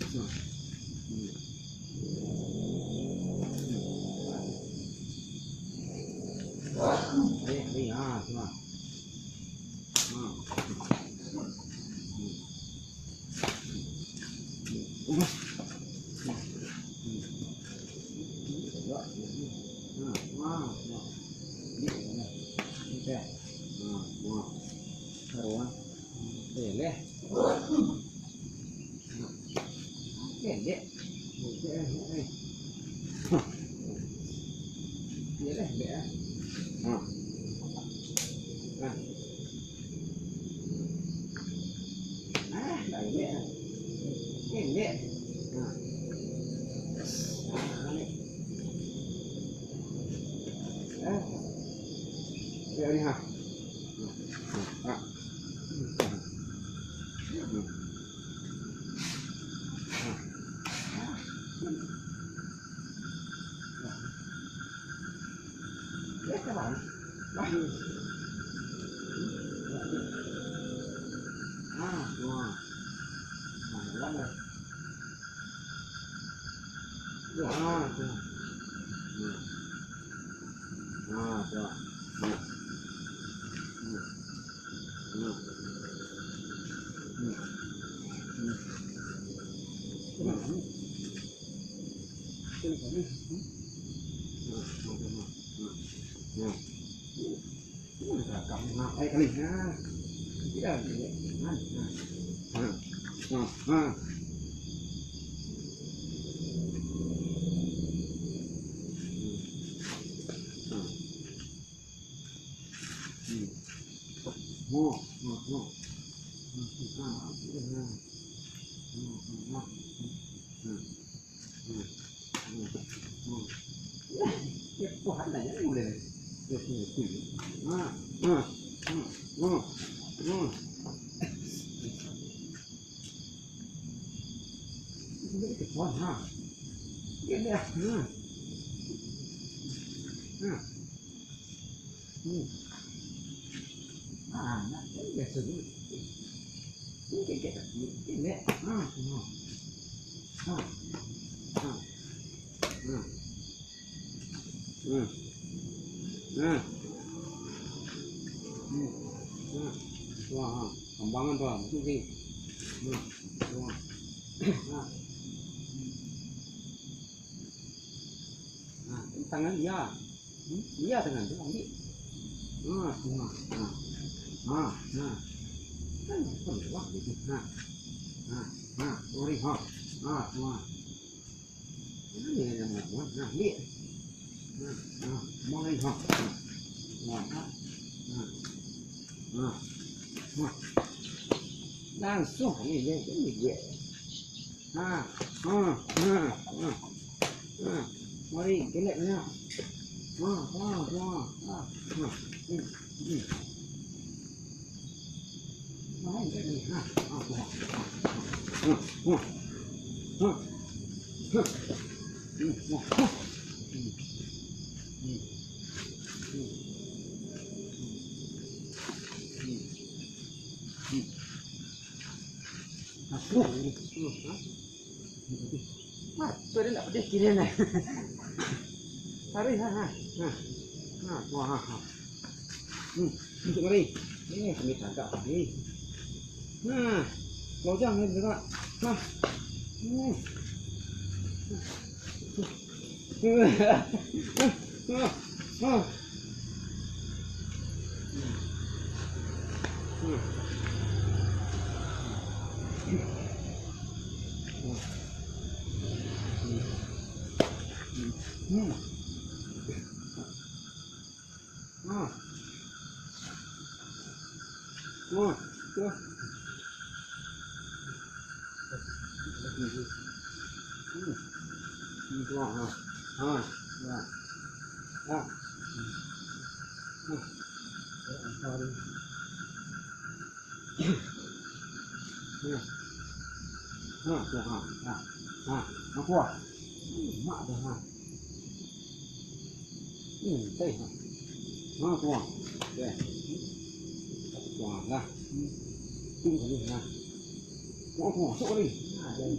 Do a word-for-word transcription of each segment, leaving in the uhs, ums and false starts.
Ari, ari, ah, tu lah. Ah. Ah, ah, ah. Ni, ni. Ni, teh. Ah, ah. Taruh, ah. Eleh. Eleh. Eleh, eleh. Ha. Ha. Ah, eleh. Eleh. Ha. Ha, balik. Ah. Ya, ni, ha. Ha. Ha. Hmm. Ah, nak, kan biasa dulu. Ini kecek tak? Ini, ini. Ah, ah. Ah. Ah. Ah. Ah. Ah. Hmm. Ah. Wah, ah. Kambangan tu, ah. Masuk sini. Ah. Wah. Ah. Ah. Tangan dia. Hmm? Iya, tangan tu ambil. Ah, tengah. Ah. Ah, nah. Kan peluang gitu. Nah. Nah, nah, sorry, ha. Ah, tengah. Ini yang nak buat. Nah, ambil. Nah, nah, mulai, ha. Nah. Nah, ha. Nah. Nah. Langsung ini dia, ini dia. Ha, ha, ha, ha. Ha. Mari, gelek banyak. Ha, ha, ha, ha. Ha. Hmm, hmm. Mari, gelek ni. Ha, ha, ha. Ha, ha. Ha. Ha. Hmm, ha. Hmm. Hmm. Hmm. Hmm. Hmm. Aduh, ini. Aduh, ha? Aduh, dia nak pedih kiri ni. Tarik, ha, ha, ha. Ha, wah, ha, ha. Hmm, masuk mari. Ni, kami tagak tadi. Nah, lojang ni tagak. Ha. Hmm. Ha, tu, ha, ha, ha, ha, kuah. Mak tu, ha. Hmm, teh, ha. Ha, kuah. Teh. Kuah lah. Hmm. Tu kali, ha. Kuah, kuah, masuk kali. Ha, jadi.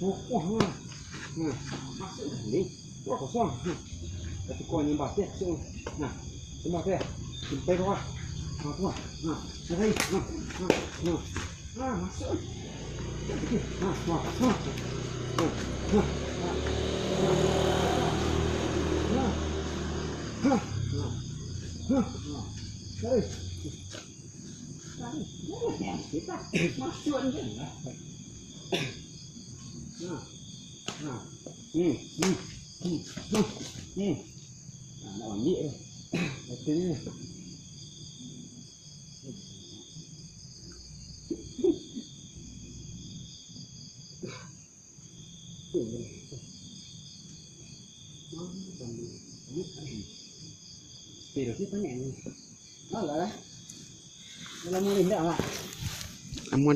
Kokoh, nah. Nah, masuk ni. Wah, kosong. Nah. Tapi kau ni bateh, masuk. Nah, sembah teh. Sampai bawah. Nah, tu. Nah, cari. Nah, nah, nah. Nah, masuk. Nah, nah, nah. Nah, nah, nah. Nah. Nah, nah. Nah, nah. Cari. Cari. Nah, nah. Kita masuk aja. Nah. Nah. Hmm, hmm, hmm, hmm, hmm. Nah, nak ambil eh. Betul ni. Pero kita ni. Alah. Dalam murid dah lah. Amun